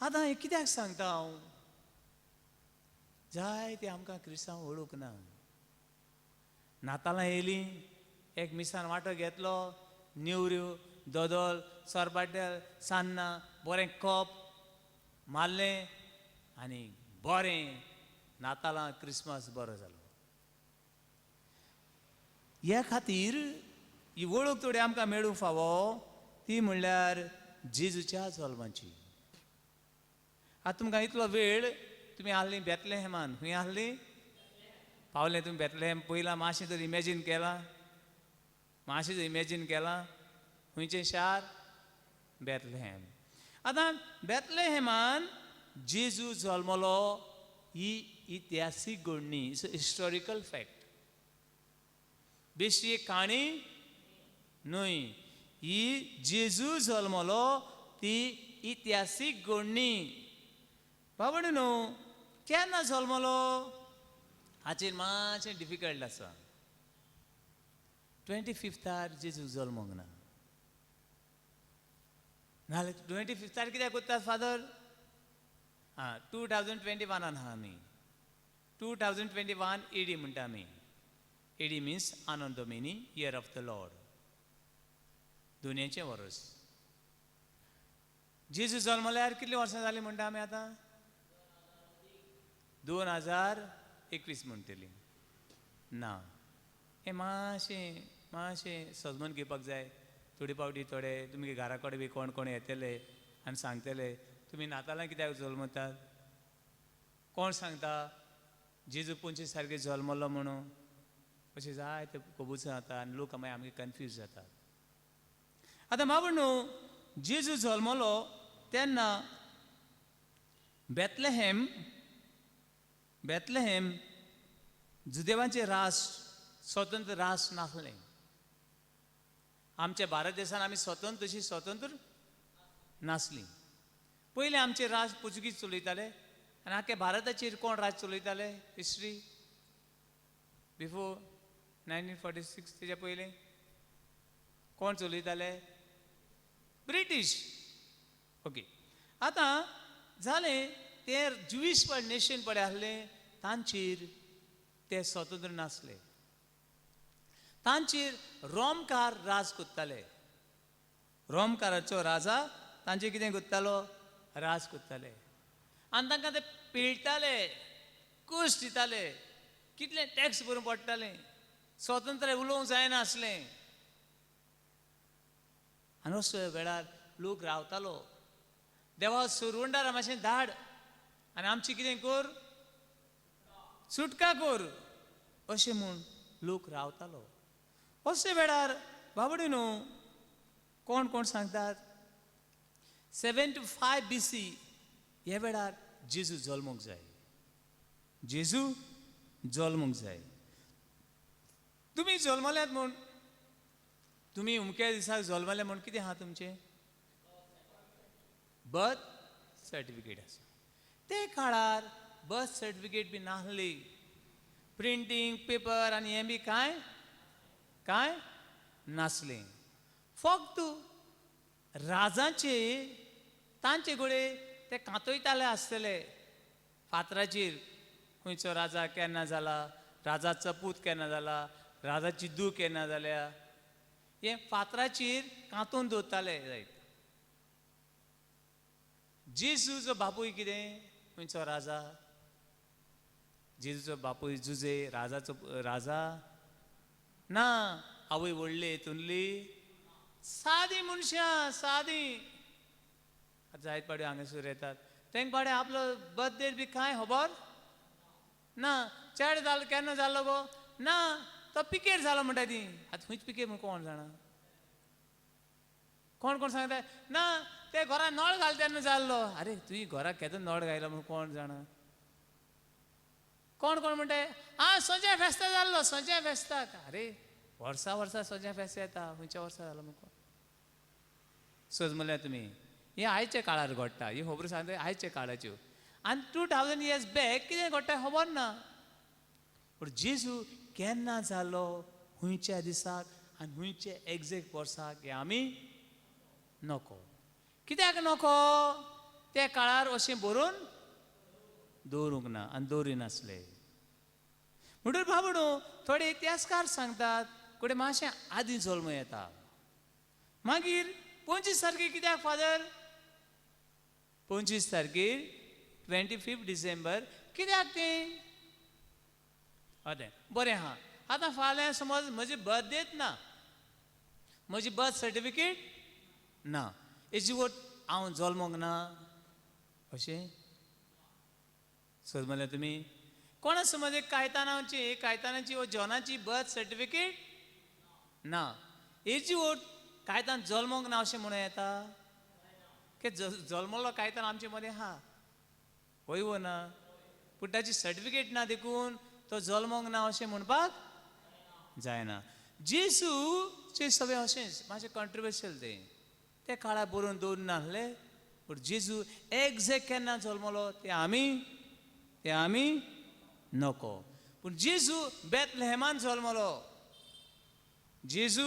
आतां हें कित्याक सांगता हांव? जाय ते आमकां क्रिस्तांव वळूंक ना. नातालां येयलीं, एक मिसान वांटो घेतलो, नेवऱ्यो, दोदोल, सरपाटेल, सान्नां, बरें कप मारलें आनी बरें नातालां क्रिसमस बरो जालो. ह्या खातीर ही वळख थोडी आमकां मेळूंक फावो, ती म्हणल्यार जेजूच्या जल्माची. आतां तुमकां इतलो वेळ तुमी आहलीं बेतलेहमान. खंय आहलीं? पावलें तुमी बेतलेहेम? पयलां मातशें तर इमेजीन केलां, मातशें तर इमेजीन केलां खंयचें शार? बेतलेहेम. आतां बेतलेहेमान जेजू जल्मलो ही इतिहासीक घडणी, it's historical fact, बेश्टी एक काणी न्हय. ही जेजू जल्मलो ती इतिहासीक घडणी. बाबा न्हू केन्ना जल्मलो हाचेर मातशें डिफिकल्ट आसा. 25 जेजू जल्मोंक ना. नाजाल्यार 25 कित्याक करतात फादर? आं, 2021 आहा आमी, 2021 एडी म्हणटा आमी. AD means Anno Domini, year of the Lord, दुनियेचें वर्स. जेजू जल्मल्यार कितलीं वर्सां जालीं म्हणटा आमी आतां? 2021 म्हणटली ना. हें मातशें मातशें सजमून घेवपाक जाय. थोडे फावटी थोडे तुमगे घरा कडेन बी कोण कोण येतले आनी सांगतले तुमी नातालां कित्याक जल्मतात, कोण सांगता जेजू 25 सारके जल्मलो म्हणून, अशें जाय ते कबूच जाता आनी लोक मागीर आमगे कन्फ्यूज जातात. आतां बाबा न्हू जेजू जल्मलो तेन्ना बेतलेहेम, बेतलेहेम जुदेवांचें राष्ट्र, स्वतंत्र राष्ट्र नासलें. आमच्या भारत देशान आमी स्वतंत्र तशी स्वतंत्र नासली. पयलें आमचें राज पुर्तुगीज चलयताले आनी आख्या भारताचेर कोण राज चलयताले? हिस्ट्री बिफोर 1946, तेच्या पयलें कोण चलयताले? ब्रिटीश. ओके, आतां जालें तें ज्युईश पळय नेशन पळय आसलें तांचेर ते स्वतंत्र नासले. तांचेर रोमकार राज करताले. रोमकाराचो राजा तांचेर कितें करतालो? राज करताले. आनी तांकां ते पिळटाले, कश्ट दिताले, कितले टॅक्स भरूंक पडटाले, स्वतंत्र उलोवंक जायनासलें. आनी असो वेळार लोक रावतालो, देवा सुरवंडार मातशें धाड आनी आमची कितें कर, सुटका कर, अशें म्हूण लोक रावतालो. अशे वेळार बाबडे न्हू कोण कोण सांगतात 75 BC ह्या वेळार जेजू जल्मूंक जाय. जेजू जल्मूंक जाय. तुमी जल्मल्यात म्हूण, तुमी उमक्या दिसाक जल्मले म्हूण कितें आहा तुमचें? बर्थ सर्टिफिकेट आसा. ते काळार बर्थ सर्टिफिकेट बी नासली, प्रिंटींग पेपर आनी हें बी कांय कांय नासलें. फक्त राजाचे तांचे घोडे ते कांतयताले आसतले फातराचेर, खंयचो राजा केन्ना जाला, राजाचो पूत केन्ना जाला, राजाची धूव केन्ना जाल्या, हें फातराचेर कांतून दवरताले जायत. जेजूचो बापूय कितें? खंयचो राजा? जेजूचो बापूय जुजे राजाचो राजा ना, आवय व्हडली हितूनली सादी मनशां, सादी. जायत पाडे हांगासर येतात तेंक पाडे आपलो बर्थडे बी कांय खबर ना. चेड जालो केन्ना जालो गो ना, तो पिकेर जालो म्हणटा ती. आतां खंयच पिकेर म्हूण कोण जाणा? कोण कोण सांगता ना ते घरा नळ घाल तेन्ना जाल्लो. आरे तुवें घराक केदो नळ घायलो म्हूण कोण जाणा? कोण कोण म्हणटा आं सोज्या फेस्ता जाल्लो, सोज्या फेस्ताक. आरे वर्सा वर्सा सोज्या फेस्त येता, खंयच्या वर्सा जालो म्हूण कोण सजमल्या तुमी? हें आयच्या काळार घडटा, ही खबरो सांगता आयच्या काळाच्यो. आनी 2000 इयर्स बॅक कितें घडटा खबर ना. पूण जेजू केन्ना जालो, खंयच्या दिसाक आनी खंयच्या एग्जॅक्ट वर्साक हें आमी नको. कित्याक नको? त्या काळार अशें बरोवन दवरूंक ना आनी दवरिनासले. म्हणटकीर बाबडो थोडे इतिहासकार सांगतात कुठे मातशें आदीं जल्म येता. मागीर 25 तारखेर कित्याक फादर? 25 तारखेर 25 डिसेंबर कित्याक तें? अदें बरें आहा. आतां फाल्यां समज म्हजी बर्थडेच ना, म्हजी बर्थ सर्टिफिकेट ना, हेजी वट हांव जल्मोंक ना अशें समजले तुमी? कोणा समज कायतानाची, कायतानाची वो जॉनाची बर्थ सर्टिफिकेट ना, हेजी वट कायतान जल्मोंक ना अशें म्हणूं येता? की जल्मलो कायतान आमचे मदें आहा, हय वो ना? पूण ताची सर्टिफिकेट ना देखून तो जल्मोंक ना अशें म्हणपाक जायना. जेजूचे सगळें अशेंच मातशें कॉन्ट्रोवर्शियल तें, ते काळार बरोवन दवरून नासले. पूण जेजू एग्जॅक्ट केन्ना जल्मलो ते आमी नको. पूण जेजू बेतलेहेमान जल्मलो, जेजू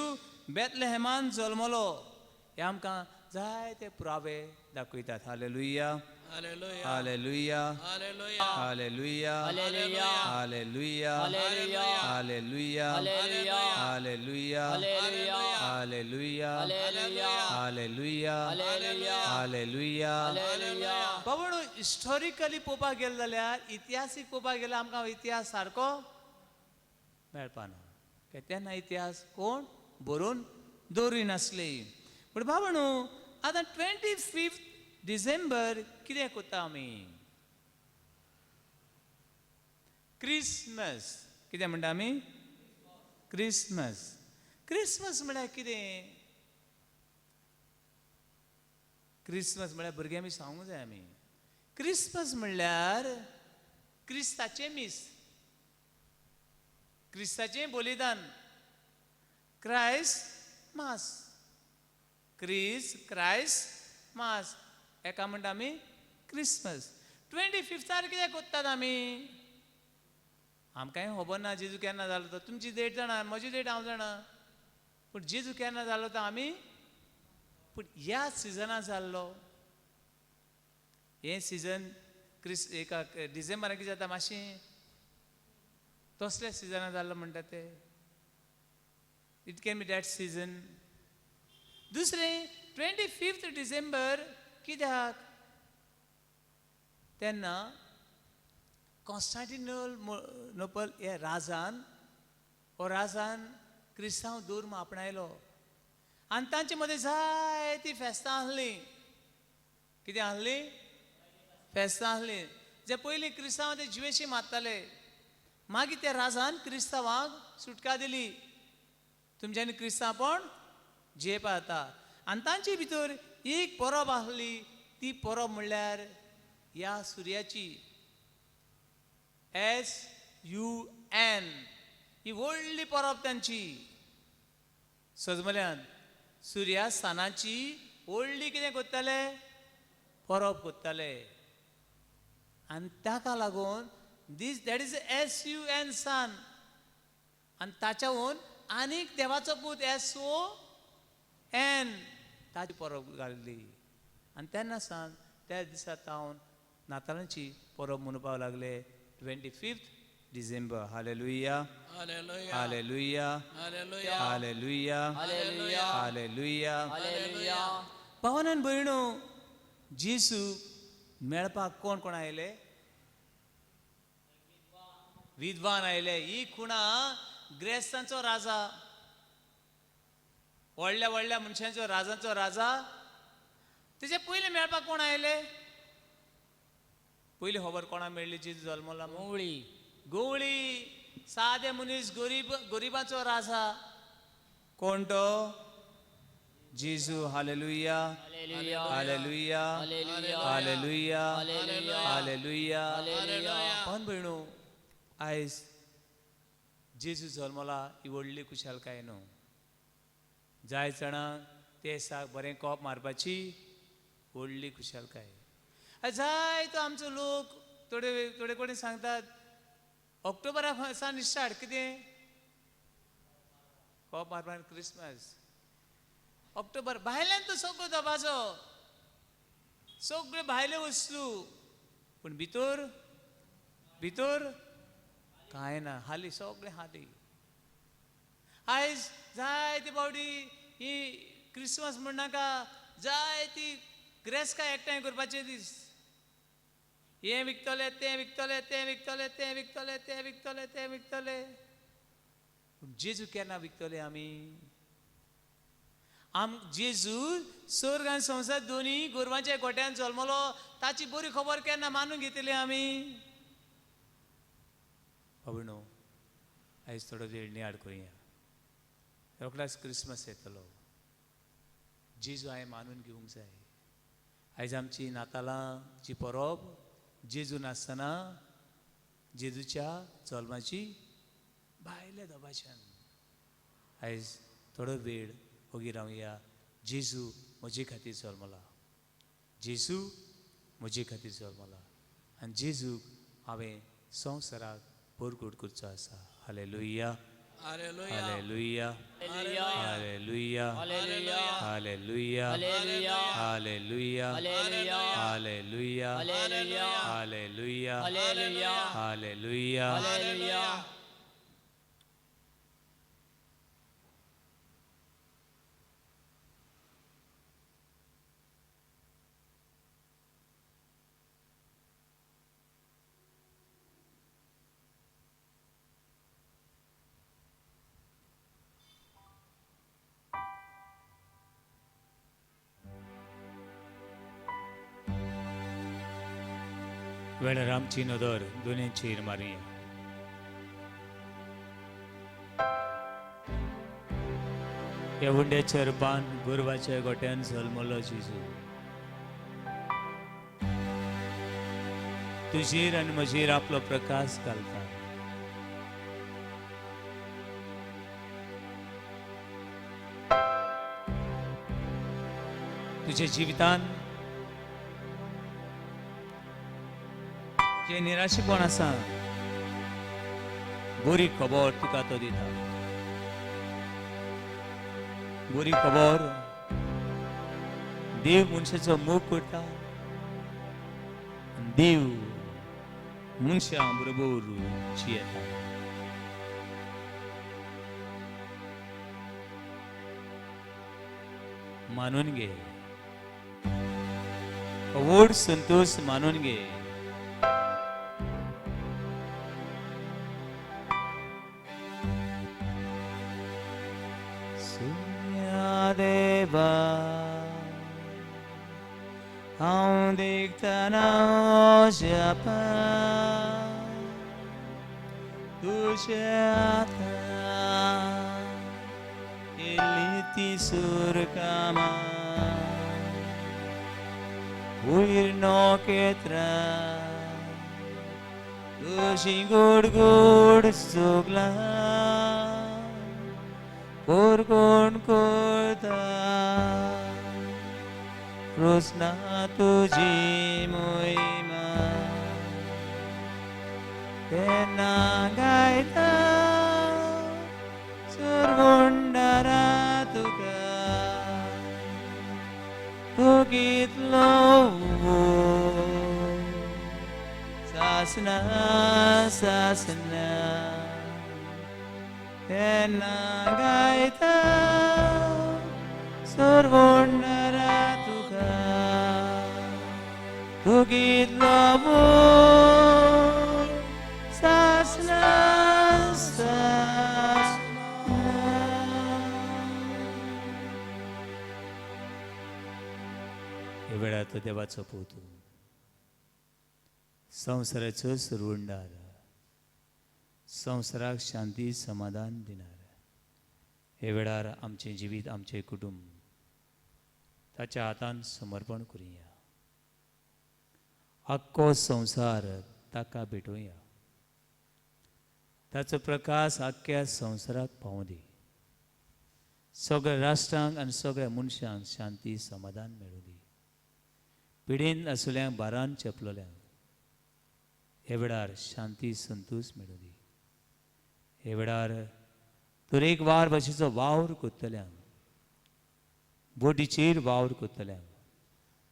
बेतलेहेमान जल्मलो हे आमकां जायते पुरावे दाखयतात. Hallelujah, hallelujah, hallelujah, hallelujah, hallelujah, hallelujah, hallelujah, hallelujah, hallelujah. बाबा हिस्टॉरिकली पळोवपाक गेले जाल्यार, इतिहासीक पळोवपाक गेल्यार आमकां इतिहास सारको मेळपाना. तेन्ना इतिहास कोण बरोवन दवरिनासले. पूण बाबा न्हू आतां 25 डिसेंबर कितें करता आमी? क्रिसमस. कितें म्हणटा आमी? क्रिसमस. क्रिसमस म्हळ्यार कितें? क्रिसमस म्हळ्यार भुरग्यां बी सांगूंक जाय आमी. क्रिसमस म्हणल्यार क्रिस्ताचें मीस, क्रिस्ताचें बलिदान, क्रायस्ट मास, क्रायस्ट मास, एका म्हणटा आमी क्रिसमस. 25 कित्याक करतात आमी? आमकांय खबर ना जेजू केन्ना जालो तो. तुमची डेट जाणा, म्हजी डेट हांव जाणा, पूण जेजू केन्ना जालो तो आमी पूण ह्या सिजना जाल्लो. हें सिजन एका डिसेंबराक कितें जाता मातशें तसल्या सिजना जाल्लो म्हणटा ते. It can be that season. दुसरें 25 डिसेंबर कित्याक? तेन्ना कॉन्स्टांटिनोपल हे राजान, हो राजान क्रिस्तांव धर्म आपणायलो आनी तांचे मदें जायतीं फेस्तां आसलीं. कितें आसलीं? फेस्तां आसलीं. जे पयलीं क्रिस्तांव ते जिवेशी मारताले, मागीर त्या राजान क्रिस्तांवांक सुटका दिली, तुमच्यांनी क्रिस्तांवपण जियेवपा जाता. आनी तांचे भितर एक परब आसली, ती परब म्हणल्यार ह्या सुर्याची, SUN ही व्हडली परब तांची. सजमल्यान सुर्यास्थानाची व्हडली कितें करताले, परब करताले. आनी ताका लागून these that is SUN sun. आनी ताच्याहून आनीक देवाचो पूत SON ताची परब घाल्ली. आनी तेन्ना सावन त्या दिसा तावन नातालांची परब मनोवपाक लागले 25 डिसेंबर. Hallelujah, hallelujah, hallelujah, hallelujah. भावान भयणो, जेजू मेळपाक कोण कोण आयले? विद्वान आयले. ही खुणा ग्रेस्तांचो राजा, व्हडल्या व्हडल्या मनशांचो राजांचो राजा. तेजे पयले मेळपाक कोण आयले? पयली खबर कोणाक मेळ्ळी जेजू जल्मला? गवळी. गवळी, सादे मनीस, गरीब, गरिबाचो राजा. कोण तो? जेजू. Hallelujah, hallelujah, hallelujah, hallelujah. पण भयणो, आयज जेजू जल्मला ही व्हडली खुशालकाय न्हू. जाय जाणांक ते दिसाक बरें कोप मारपाची व्हडली खुशालकाय. जाय तो आमचो लोक थोडे थोडे कडेन सांगतात ऑक्टोबरा सान स्टार्ट कितें कोप मारपाक क्रिसमस ऑक्टोबर. भायल्यान तो सगळो दबाजो, सगळे भायले वस्तू, पूण भितर भितर कांय ना. हाली सगळें हाली. आयज जायते फावटी ही क्रिसमस म्हणनाका, जाय ती ग्रेस्कां एकठांय करपाचे दीस. हें विकतले, तें विकतले, तें विकतले, तें विकतले, तें विकतले, तें विकतले. पूण जेजू केन्ना विकतले आमी? आम जेजू स्वर्ग आनी संवसार दोनी गोरवांच्या गोट्यान जल्मलो, ताची बरी खबर केन्ना मानून घेतली आमी? बाबणो, आयज थोडो वेळ नियाळ करुया. रोखडोच क्रिसमस येतलो. जेजू हांवें मानून घेवंक जाय. आयज आमची नातालांची परब जेजू नासतना जेजूच्या जल्माची भायल्या दबाच्यान. आयज थोडो वेळ ओगी रावया. जेजू म्हजे खातीर जल्मला, जेजू म्हजे खातीर जल्मला आनी जेजूक हांवें संवसाराक परगट करचो आसा. Hallelujah, hallelujah, hallelujah, hallelujah, hallelujah, hallelujah, hallelujah, hallelujah. वेळार आमची नदर दोनचेर मारया. ह्या उंड्याच्या रुपान गोरवाच्या गोट्यान जल्मलो जेजू. तुजेर आनी म्हजेर आपलो प्रकाश घालता. तुज्या जिवितान जे निराशेपण आसा, बरी खबर तुका तो दिता. बरी खबर, देव मनशाचो मोग करता, देव मनशां बरोबर जियेता. मानून घे, व्हड संतोष मानून घे. देवा हांव देखतना जपा तुज्या हातान केल्ली ती सुरकामां वयर नखेत्रां तुजी गोड गोड सोगला कोर कोण करता रोसना तुजी मोहिमा तेन्ना गायता सुरगुंडारा तुका तूं कितलो सासना सासना तेन्ना गायता सुरगुंडारा तुका तूं कितलो सासना सासना. ह्या वेळार तो देवाचो पूत संवसाराचो सुरवंडार संवसाराक शांती समाधान दिणार हे वेळार आमचें जिवीत आमचें कुटुंब ताच्या हातान समर्पण करुया. आख्खो संवसार ताका भेटोवया. ताचो प्रकाश आख्ख्या संवसाराक पावूं दी. सगळ्या राष्ट्रांक आनी सगळ्या मनशांक शांती समाधान मेळूं दी. पिडेन आसलेल्यांक बारान चेपलोल्यांक हे वेळार शांती संतोश मेळूं दी. हे वेळार तरेकवार भाशेचो वावर करतल्यांक, बोटीचेर वावर करतल्यांक,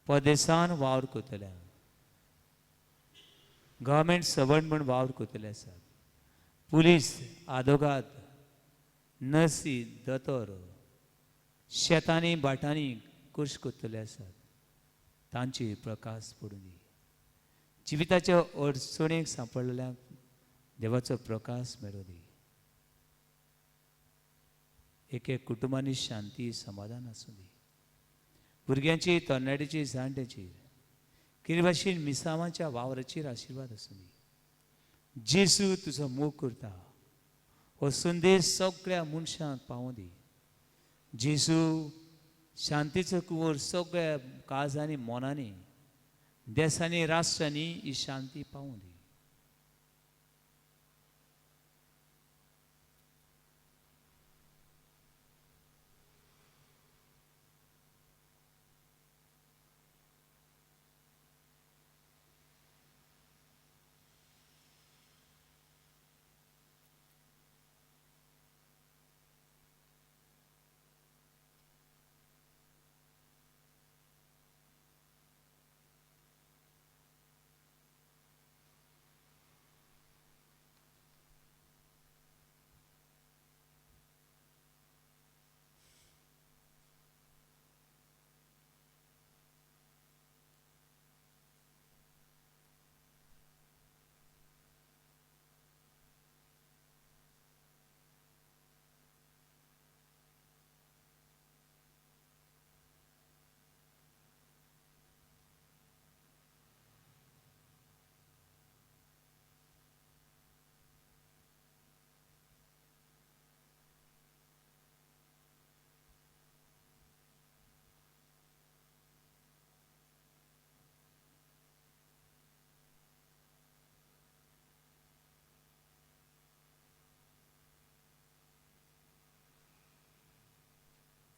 परदेसान वावर करतल्यांक, गव्हर्मेंट सर्वंट म्हूण वावर करतले आसात, पुलीस, आदोगाद, नर्सी, दोतोर, शेतांनी भाटांनी कश्ट करतले आसात, तांचेर प्रकाश पडूं दी. जिविताच्या अडचणीक सांपडलेल्यांक देवाचो प्रकाश मेळूं दी. एक एक कुटुंबांनी शांती समाधान आसूं दी. भुरग्यांची, तरणाट्याची, जाणट्याची कितें भाशेन मिसावांच्या वावराचेर आशिर्वाद आसूं दी. जेजू तुजो मोग करता हो संदेश सगळ्या मनशांक पावूं दी. जेजू शांतीचो कुंवर सगळ्या काळजांनी, मनांनी, देसांनी, राष्ट्रांनी ही शांती पावूं दी.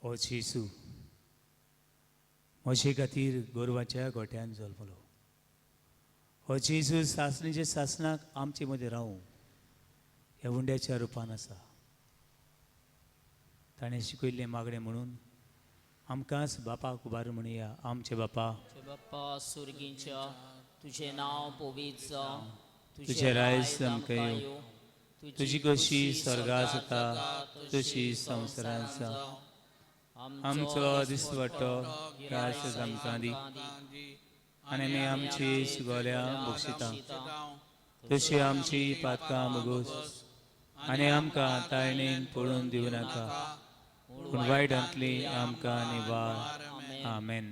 ओ जेजू म्हजे खातीर गोरवाच्या गोठ्यान जल्मलो. हो जेजू सासणीच्या सासणाक आमचे मदीं रावूं ह्या उंड्याच्या रुपान आसा. ताणें शिकयल्लें मागणें म्हणून आमकांच बापाक उबारून म्हणया, आमचे बापा, बाप्पा सुर्गींच्या, तुझें नांव पवित्र जावं, तुजें रायज आमकां येवं, तुजी कशी स्वर्गात जाता तशी संवसारांत जावं. आमचो दिसवटो घास आमकां दी आनी आमी आमची सुगोल्या बक्षिता तशी आमची पातकां बगोस आनी आमकां ताळणेन पडून दिवं नाका, पूण वायटांतली आमकां निवार. आमेन.